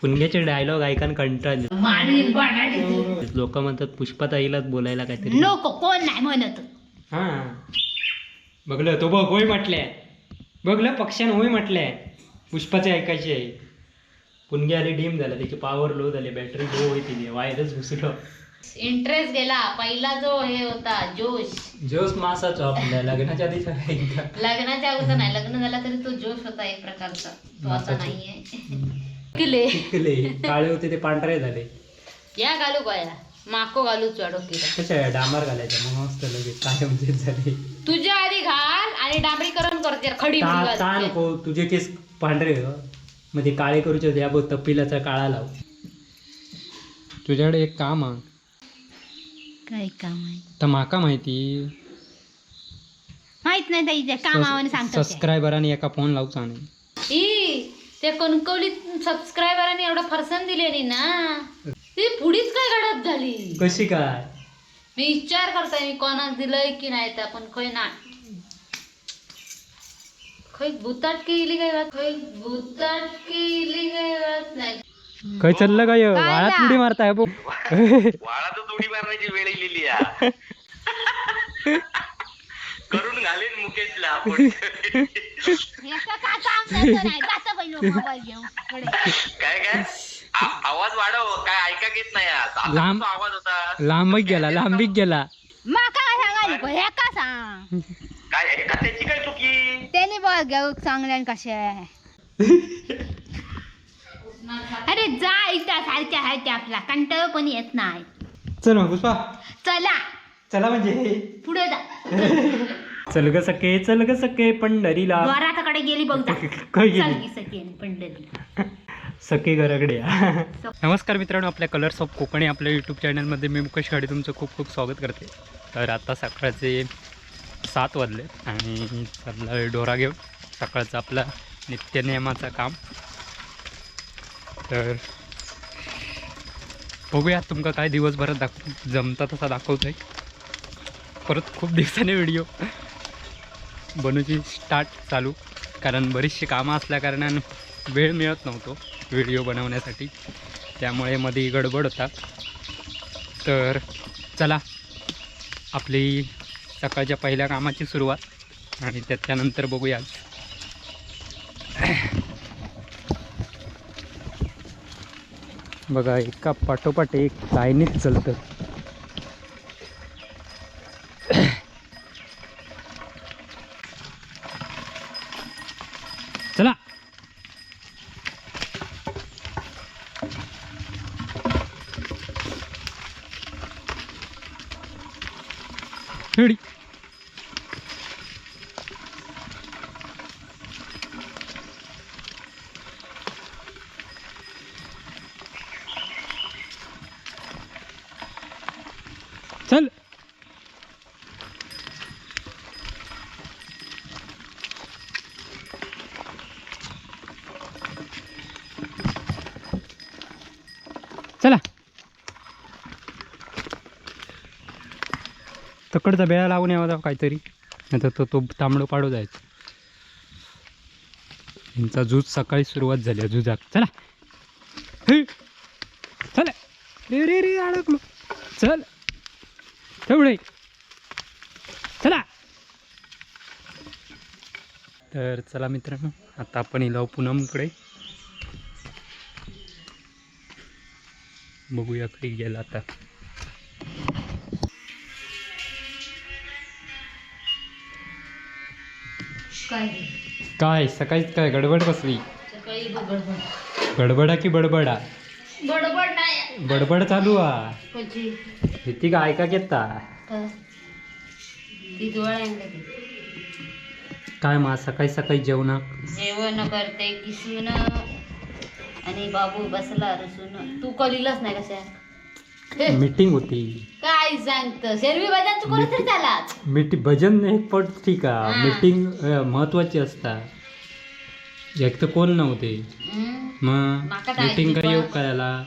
पुणग्याचे dialogue ऐकान कंटाळ. लोक म्हणतात पुष्पाताईलाच बोलायला काहीतरी. नको, कोण नाही म्हणत. हा बघलं तो बघ होय म्हटलंय, बघलं पक्ष्यान होय म्हटलंय. पुष्पाचे ऐकायचे आहे. पुणगे आले डीम झाला, त्याची पॉवर लो झाली, बॅटरी लो होती, वायरच घुसलो. इंटरेस्ट गेला पहिला जो हे होता जोश. जोश मासाचो आपल्या लग्नाच्या आधी ऐका. लग्नाच्या अगोदर नाही, लग्न झाला तरी तो जोश होता एक प्रकारचा, तो आता मासाची. नाहीये. किले पिकले, काळे होते ते पांढरे झाले. या घालू बाया माको घालू डोकीला. कशा डांबर घालायच्या मग मस्त लगेच कायमचेच झाले. तुझ्या आधी घाल आणि डांबरीकरण करते खडी ता ता नको, तुझे केस पांढरे हो. मग ते काळे करूचे होते, या बघ तपिलाचा काळा लाव. तुझ्याकडे एक काम आहे. काय काम आहे? तर माका माहिती. माहित नाही ताई, कामावर सांगतात. सबस्क्रायबरांनी एका फोन लावचा नाही. ई त्या कणकवलीत सबस्क्रायबरांनी एवढा फरसन दिले ना, ती पुढीच काय गडप झाली. कशी काय? मी विचार करताय मी कोणाक दिलंय की नाही तर, पण खंय ना खंय भूताट केली काय वाट, खंय भूताट केली काय वाट नाही. काय चाललं काय? वाळात उडी मारताय बो. वाळातच उडी मारण्याची वेळ इलेली या. करून घालेन मुकेशला आपण. काय काय आवाज वाढव, काय ऐका घेत नाही आज. आता लांब- तुझा आवाज होता. लांबच गेला, लांबीच गेला. सांग. काय ऐका त्याची काय चुकी? त्याने बघ घेऊ चांगल्यान कसे. अरे जा इथं सारख्या सारख्या आपला कंटाळ पण येत नाही. चल मग पुष्पा. चला. चला म्हणजे पुढे जा. चल ग सके, चल ग सके पंढरीला. द्वाराकाकडे गेली बघ जा. काय चल गेली? की सखी आणि पंढरीला. सके घराकडे. नमस्कार मित्रांनो, आपल्या कलर्स ऑफ कोकणी आपल्या यूट्यूब चॅनलमध्ये मी मुकेश खाडे तुमचं खूप खूप स्वागत करते. तर आता सकाळचे 7 वाजले आणि चालला डोरा घेऊन सकाळचा आपला नित्यनियमाचं काम. तर बघूया तुमका काय दिवसभरात जमता तसा दाखवतो आहे. परत खूप दिवसांनी व्हिडिओ बनवची स्टार्ट चालू, कारण बरीचशी कामं असल्याकारणानं वेळ मिळत नव्हतो व्हिडिओ बनवण्यासाठी, त्यामुळे मध्ये गडबड होता. तर चला आपली सकाळच्या पहिल्या कामाची सुरुवात आणि त्याच्यानंतर बघूया. बघा एका पाठोपाठ एक लाईनीत चालतं. चला रेडी. चल चला तकडचा बेळा लावून यावा जाऊ काहीतरी, नाही तर तो तो तांबडो पाडू जायचं. यांचा झूज सकाळी सुरुवात झाली आहे झुजाक. चला हे चला रे रे रे अडकलो. चल तेवढे चला. तर चला मित्रांनो, आता आपण इलो पूनमकडे, बघूया काही गेला आता. काय? काय सकाळीच काय गडबड कसली? सकाळी बडबड. गडबडा की बडबडा? बडबड नाही. बडबड चालू आ. कोणची? भीती का ऐका घेता. काय? ती डोळा आणला की. काय मा सकाळी सकाळी जेवणा? जेवण करते किसून आणि बाबू बसला रसून. तू कलिलाच नाही कशा? मीटिंग होती. काय सांगत, शेरवी भजन तू कोणतरी झाला. मीटिंग भजन एक पट ठीक आहे, हा. मीटिंग महत्वाची असतात. एक तर कोण नव्हते. मग माका काय मीटिंग काय येऊ अजिबात. करायला?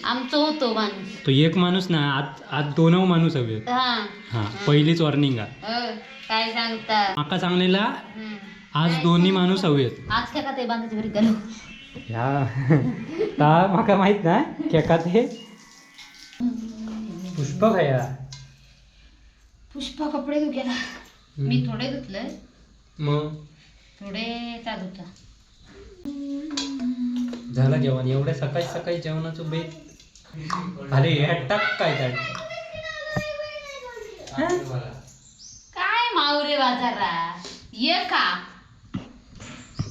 आमचं होतो माणूस. तो एक माणूस ना, आज आज दोन माणूस हवे. हा. हा पहिलीच वॉर्निंग आहे. काय सांगता? माका सांगलेला आज दोन्ही माणूस हवेत. आज काय का ते बांधायची घरी गेलो. ह्या ता माका माहित ना केका ते पुष्पा खाया. पुष्पा कपडे धुक्याला. मी थोडे धुतले. मग थोडे ता धुता. झालं जेवण? एवढ्या सकाळी सकाळी जेवणाचं बेत. अरे ह्या टाक काय त्यात. काय मावरे बाजारा ये का.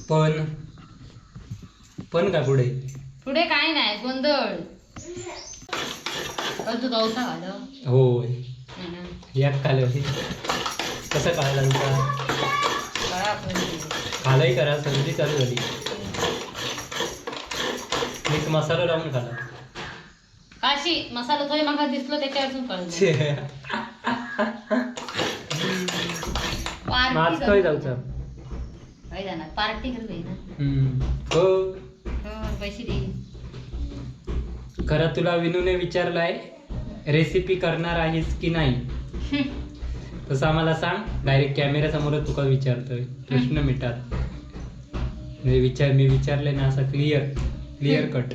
पण पण का पुढे? पुढे काय नाही, गोंधळ. पण तू गवता घाल. होय. याक खाल. कसं कळालं तुमचा? खालही करा, सर्दी चालू झाली. मीठ मसाला लावून खाला. काशी मसाला थोय माका दिसलो, त्याच्यावरून कळलं. आज पार्टी काय जाऊचा? काय जाणार, पार्टी करू ना. हो. हो, पैसे दे. खरं तुला विनूने विचारलाय, रेसिपी करणार आहेस की नाही? तसं आम्हाला सांग. डायरेक्ट कॅमेरा समोरच तुका विचारतोय प्रश्न मिटात. म्हणजे विचार मी विचारले ना असं क्लिअर क्लिअर कट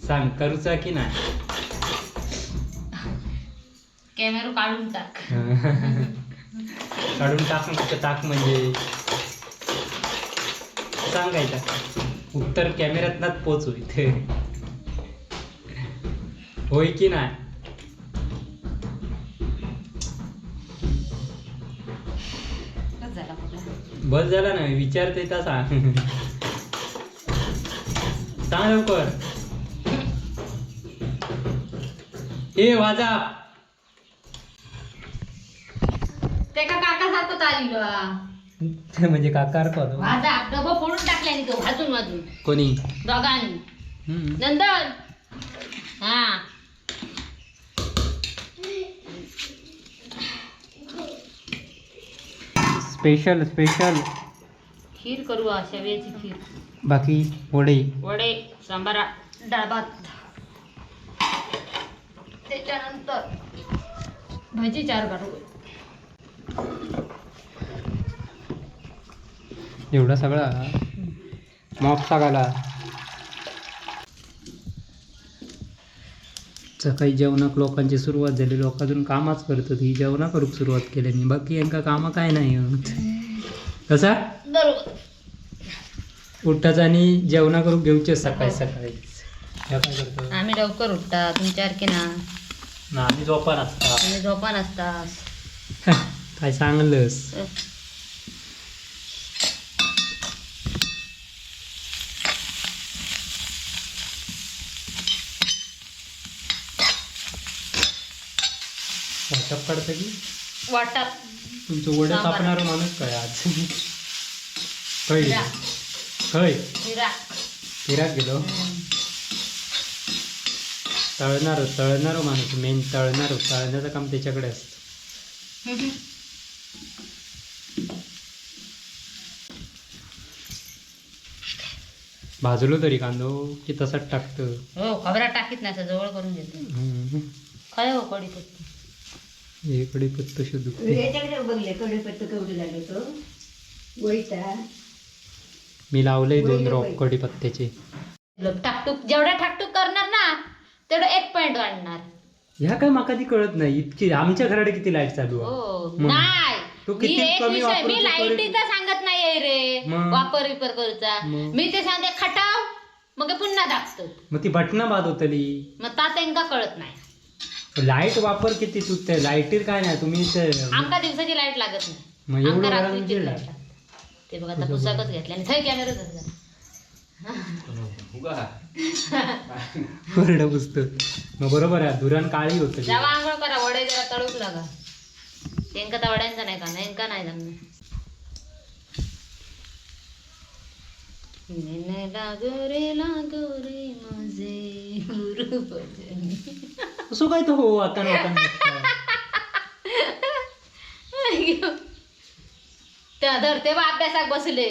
सांग, करूचा की नाही? कॅमेरा काढून टाक. काढून टाक ना, कुठं टाक म्हणजे सांगायचा उत्तर कॅमेऱ्यातनाच पोचू इथे. होय की नाही? बस झाला बाबा. बस झाला ना? विचारते तर सांग, सांग लवकर. ए वाजा. ते का काका सारखं चाललो. म्हणजे काकार कोण? माझा डबा फोडून टाकल्याने तो वाजून वाजून. कोणी? दोघांनी. हम्म. नंदन हा. स्पेशल स्पेशल खीर करू, शेवयाची खीर. बाकी वडे. वडे, सांबारा, डाळ भात, त्याच्यानंतर भजी चार करू. एवढा सगळा मॉपचा घाला. सकाळी जेवणाक लोकांची सुरुवात झाली. लोक अजून कामाच करतात. ही जेवणा करूक सुरुवात केली मी. बाकी यांका कामं काय नाही होत. कसा बरोबर. उठायचं आणि जेवणा करूक घेऊचे सकाळी सकाळीच. ह्या काय करतो? आम्ही लवकर उठता तुमच्यासारखे ना. ना, आम्ही झोपा नसता. तुम्ही झोपा नसता. काय सांगलंस? वाटप काढतं की? वाटप. तुमचं वडे सांबार. कापणारा माणूस काय आज? खय फिरा. खय? फिरा. फिराक गेलो. तळणार तळणारो माणूस मेन. तळणारो, तळण्याचं काम त्याच्याकडे असतं. भाजलो तरी कांदो की तसाच टाकतं? हो, खबरा टाकीत नाही, असं जवळ करून घेतो. हम्म. काय हो कढीपत्ता? हे कढीपत्ता शोधू. याच्याकडे बघले कढीपत्ता केवढं झालं तो वैता. मी लावलंय दोन वैलं रोप वैलं. कढीपत्त्याचे. ठाकटूक, जेवढा ठाकटूक करणार ना तेवढं एक पॉईंट वाढणार. ह्या काय माका ती कळत नाही. इतकी आमच्या घराकडे किती लाईट चालू आहे? हो. मग. नाही. तू मी किती एक कमी विषय मी वापरूची लाईटीचा सांगत नाहीये रे. मग? वापर विपर करूचा. मग? मी ते सांगते, खटाव मग पुन्हा दाखतो. मग ती बटना बाद होतली. मग ता त्यांका कळत नाही. लाईट वापर किती तू ते लाईटीर काय नाही तुम्ही ते आमका दिवसाची लाईट लागत मग नाही, एवढं आमका घरात रात्रीची उजेड लाईट लागते. लागते. ते बघ, आता पुस्तकच घेतलं आणि थंय कॅमेरा धरला. वरडं पुस्तक. मग बरोबर आहे, धुरण काळी होतली. जावा आंघोळ करा, वडे जरा तळूक लागा. त्यांका तर वड्यांचा नाही का? यांका नाही जमणार. लागो रे लागो रे माझे गुरु भजनी. असं काय तो हो आता आता. त्या धर तेव्हा अभ्यासाक बसले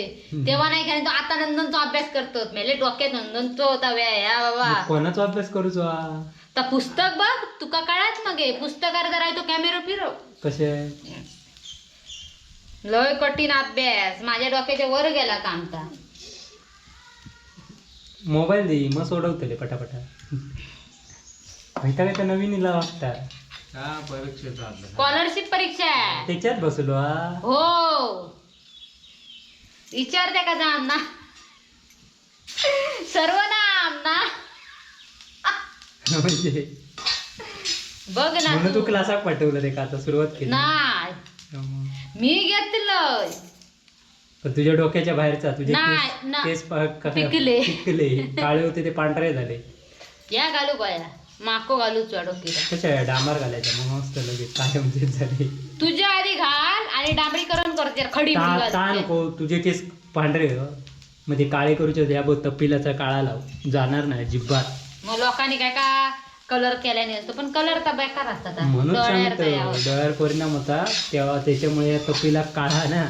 तेव्हा नाही कारण तो आता नंदन तो अभ्यास करतो. मेले डोक्यात नंदन तो होता व्या बाबा. कोणाचा अभ्यास करूचो हा? तर पुस्तक बघ, तुका कळाच मग हे. पुस्तकार जरा तो कॅमेरा फिरव. कसे? लय कठीण अभ्यास, माझ्या डोक्याच्या वर गेला कामता. मोबाईल दे मग सोडवतले पटापटा. माहिती काय तर नवीन इला वाटता. स्कॉलरशिप परीक्षा आहे. त्याच्यात बसलो हा. हो, विचार त्या का जाण ना सर्वनाम ना. म्हणजे बघ ना म्हणून तू तू. क्लासाक पाठवलं ते का आता सुरुवात केली. नाही, मी घेतलं. पण तुझ्या डोक्याच्या बाहेरचा तुझे नाही, केस ना. केस पिकले. पिकले, काळे होते ते पांढरे झाले. या घालू बाया, माको घालूच डोकीला. कशा डांबर घालायच्या मग मस्त लगेच कायम तेच झाले. तुझ्या आधी घाल आणि डांबरीकरण करते खडी ता बिडी घालते. नको, तुझे केस पांढरे हो. मग ते काळे करूचे होते, या बघ तपिलाचा काळा लाव, जाणार नाही अजिबात. मग लोकांनी काय का कलर केल्याने असतो, पण कलर तर बेकार असतात हा. म्हणून डोळ्यावर सांगतो काय यावं. डोळ्यावर परिणाम होता तेव्हा, त्याच्यामुळे या तपिला काळा ना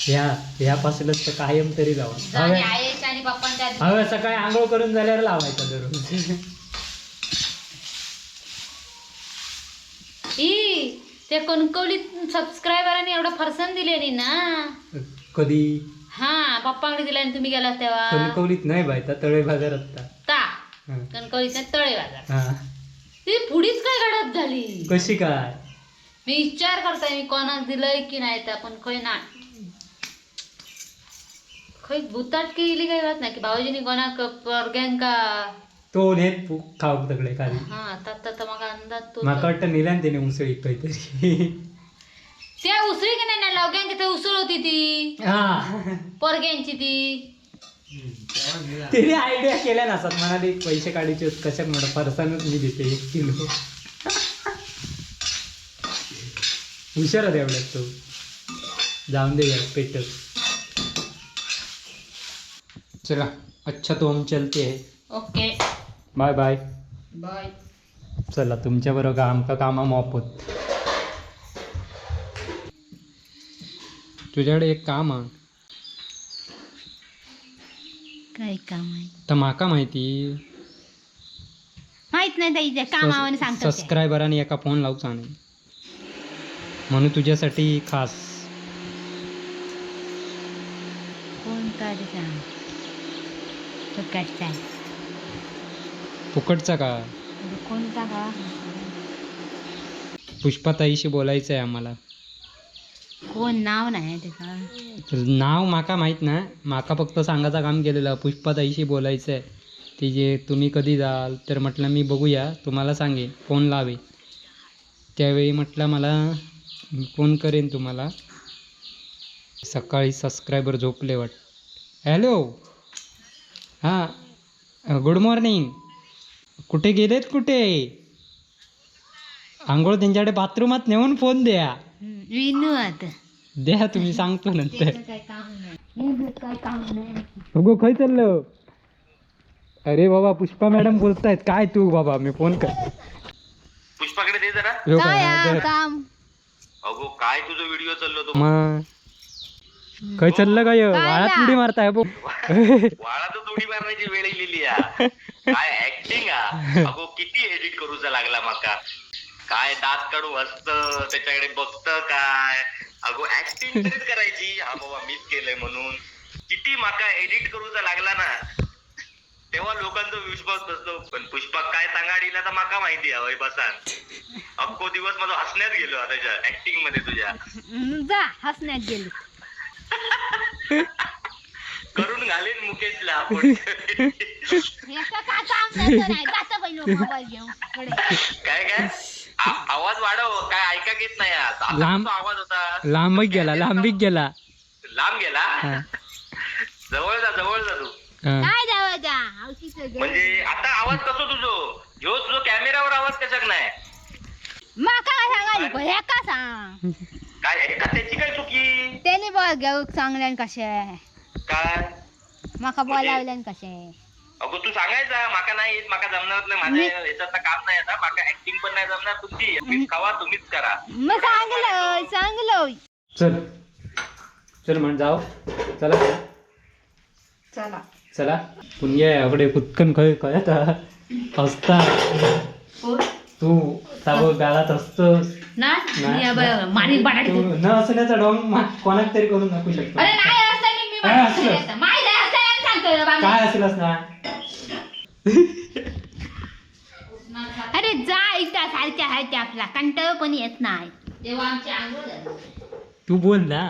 ह्या ह्यापासूनच तर कायम तरी लावा. आणि आयेश आणि पप्पांच्या आधी हव्या सकाळी आंघोळ करून झाल्यावर लावायचा दररोज. ई त्या कणकवलीत सबस्क्रायबरांनी एवढं फरसन दिले नाही ना. कधी? हा, पप्पांकडे दिला आणि तुम्ही गेला तेव्हा. कणकवलीत नाही बाय, त्या तळे बाजारात ता. ता हा. कणकवलीत नाही, तळे बाजार. हा. ती पुढीच काय गडप झाली. कशी काय? मी विचार करताय मी कोणाक दिलंय की नाही तर, पण खंय ना खंय भूताट केली काय बात नाही की भाऊजीनी कोणाक पोरग्यांका. तो नेत खाऊ तगडे खाली. हा, आता आता मग अंदाज तो माका वाटतं नेल्या ना त्याने उसळी काहीतरी. त्या उसळी की नाही ना लवग्यांची ते उसळ होती ती हा, पोरग्यांची ती. तिने आयडिया केल्या नसत, म्हणाली पैसे काढायचे होते कशात, म्हणत फरसाणच मी देते 1 किलो. हुशार होता एवढ्यात तो. जाऊन दे यार पेट. चला अच्छा, तो हम चलते है. ओके. Bye bye. Bye. चला तुमच्या बरोबर आमका कामा मोपत. तुझ्याकडे एक काम आहे. काय काम आहे? तर माका माहिती. माहित नाही ताई, त्या कामावर सांगतो ते. सबस्क्रायबरांनी एका फोन लावचा नाही म्हणून तुझ्यासाठी खास. कोणता रे सांग, प्रकाशचा? फुकटचा का? कोणता का? पुष्पाताईशी बोलायचं आहे आम्हाला. कोण, नाव नाही त्याचा? तर नाव माका माहीत ना, माका फक्त सांगायचं काम केलेलं, पुष्पाताईशी बोलायचं आहे. ती जे तुम्ही कधी जाल, तर म्हटलं मी बघूया तुम्हाला सांगेन, फोन लावे. त्यावेळी म्हटलं मला फोन करेन तुम्हाला. सकाळी सबस्क्रायबर झोपले वाट. हॅलो, हां गुड मॉर्निंग. कुठे गेलेत कुठे? आंघोळ त्यांच्याकडे बाथरूमात नेऊन फोन द्या. विनू आता. द्या तुम्ही, सांगतो नंतर. काय काम नाही, काय काम नाही. अगो खय चाललं? अरे बाबा, पुष्पा मॅडम बोलतायत काय तू बाबा, मी फोन कर. पुष्पाकडे दे जरा. ह्यो काय काय, हा दर. काम? अगो काय तुझं व्हिडिओ चाललो तो. मग खय चाललं काय? काय वाळात ला? उडी मारताय बो. वाळातच उडी मारण्याची वेळ इलेली हा. काय ऍक्टिंग हा. अगो किती एडिट करूचा लागला माका. काय दात काढू हसत त्याच्याकडे बघत काय. अगो ऍक्टिंग तरीच करायची, हा बाबा मीच केलंय म्हणून. किती माका एडिट करूचा लागला ना, तेव्हा लोकांचा विश्वास बसलो. पण पुष्पा काय सांगाडीला तर माका माहिती आहे बसान. अख्खो दिवस माझा हसण्यात गेलो आता त्याच्या ऍक्टिंग मध्ये तुझ्या. जा हसण्यात गेली. करून घालेन मुकेशला आपण. याचं काय काम नाही, जातं बाई लोक मोबाईल घेऊन पुढे. काय काय आवाज वाढव, काय ऐका घेत नाही आज. आता लांब- कसा आवाज होता? लांबच गेला, लांबीच गेला. लांब गेला. हा, जवळ जा, जवळ जा तू. हा. काय जावं जा हौशीचं घर. म्हणजे आता आवाज कसो तुझो? ह्यो तुझो कॅमेरावर आवाज कशाक नाही? माका काय सांगाली पण ह्याका सांग. काय एका त्याची काय चुकी? त्याने बॉल घेऊ सांगल्यान कशे. काय? माका बोलावल्यान कशे. अगो तू सांगायचा माका नाही येत, माका जमणार नाही, माझ्या ह्याच्यात काम नाही, आता माका ऍक्टिंग पण नाही जमणार तुमची, तुम्हीच खावा तुम्हीच करा. मग सांगलं सांगलं. चल चल म्हण जाऊ, चला. चला. चला पुण्य याकडे कुत्कन खय कळत हसता तू साबो गालात हसतोस. ना. नाही. मारी बटाटे. तू न हसण्याचा ढोंग कोणाक तरी करून दाखवू शकतो. अरे नाही हसताना मी काय हसलं? माहिती हसताना सांगतो. काय असेलच ना. अरे जा इथं सारख्या सारख्या आपला कंटाळ पण येत नाही. तेव्हा आमची आंघोळ झाली. तू बोल ना.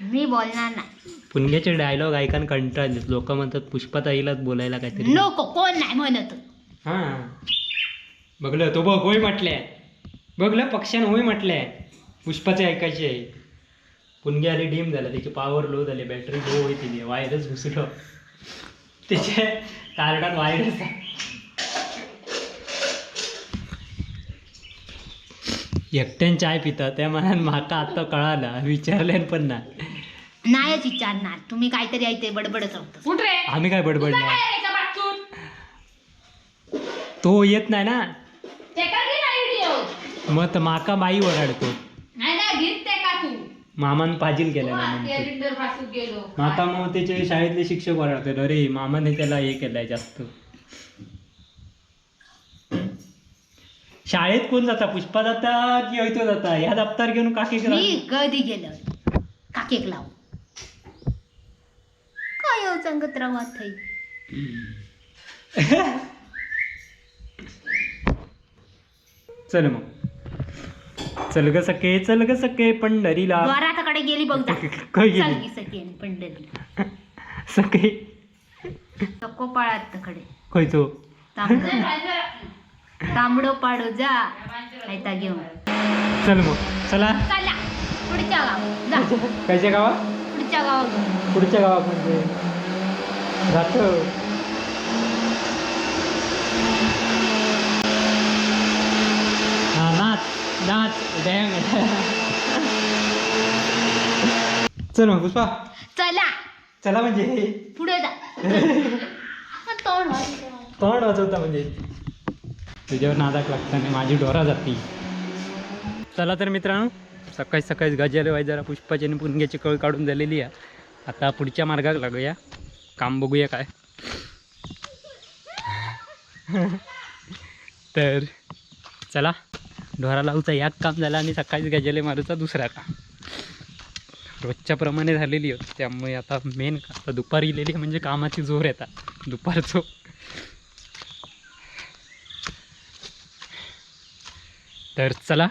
मी बोलणार नाही. पुणग्याचे डायलॉग ऐकान कंटाळले लोक म्हणतात पुष्पाताईलाच बोलायला काहीतरी. नको, कोण नाही म्हणत. हा बघलं तो बघ होय म्हटलंय, बघलं पक्ष्यान होय म्हटलंय. पुष्पाचे ऐकायचे आहे. पुणगे आले डीम झाला, त्याची पॉवर लो झाली, बॅटरी लो होती, वायरस घुसलो त्याच्या कार्डात वायरस. एकट्यान चाय पिता त्या मनात माका आता कळाला, विचारल्यान पण ना. नाहीच विचारणार, तुम्ही काहीतरी ऐकते बडबडत राहतो. कुठ रे? आम्ही काय बडबडणार? काय रे का बाथरूम? तो येत नाही ना. ते का घे ना व्हिडिओ? मग तर माका बाई ओरडतो. नाही ना घेत ते का तू? मामान पाजील केलं ना म्हणतो. कॅलेंडर पासून गेलो. माका मग त्याचे शाळेतले शिक्षक ओरडतात, अरे मामाने त्याला हे केलंय जास्त. शाळेत कोण जाता, पुष्पा जाता की हयतो जाता ह्या दप्तर घेऊन काकी? मी कधी गेलो काकेक लाव काय हो सांगत राहू थई. चल मग, चल ग सके, चल ग सके पंढरीला. द्वाराकडे गेली बघ जा. काय गेली? चल की सके पंढरीला. सके. कोपाळात कडे. खयचो? तांबडो तांबडो पाडू जा आयता घेऊन. चल मग चला. चला पुढच्या गावात जा. खायच्या गावात? पुढच्या गावात. पुढच्या गावात म्हणजे जातो. हा नाच नाच डॅम. चल मग पुष्पा. चला. चला म्हणजे? पुढे जा. तोंड वाजवतं. तोंड वाजवता म्हणजे तुझ्यावर नादाक लागतं आणि माझी डोरा जाती. चला तर मित्रांनो, सकाळी सकाळीच गजाले वाई जरा पुष्पाची आणि पुणग्याची कळ काढून झालेली आहे. आता पुढच्या मार्गाक लागूया, काम बघूया काय. तर चला, ढोरा लावूचा यात काम झाला आणि सकाळीच गजाले मारूचा दुसरा काम रोजच्या प्रमाणे झालेली होती. त्यामुळे आता मेन आता दुपार इलेली आहे म्हणजे कामाची जोर येतात दुपारचो. तर चला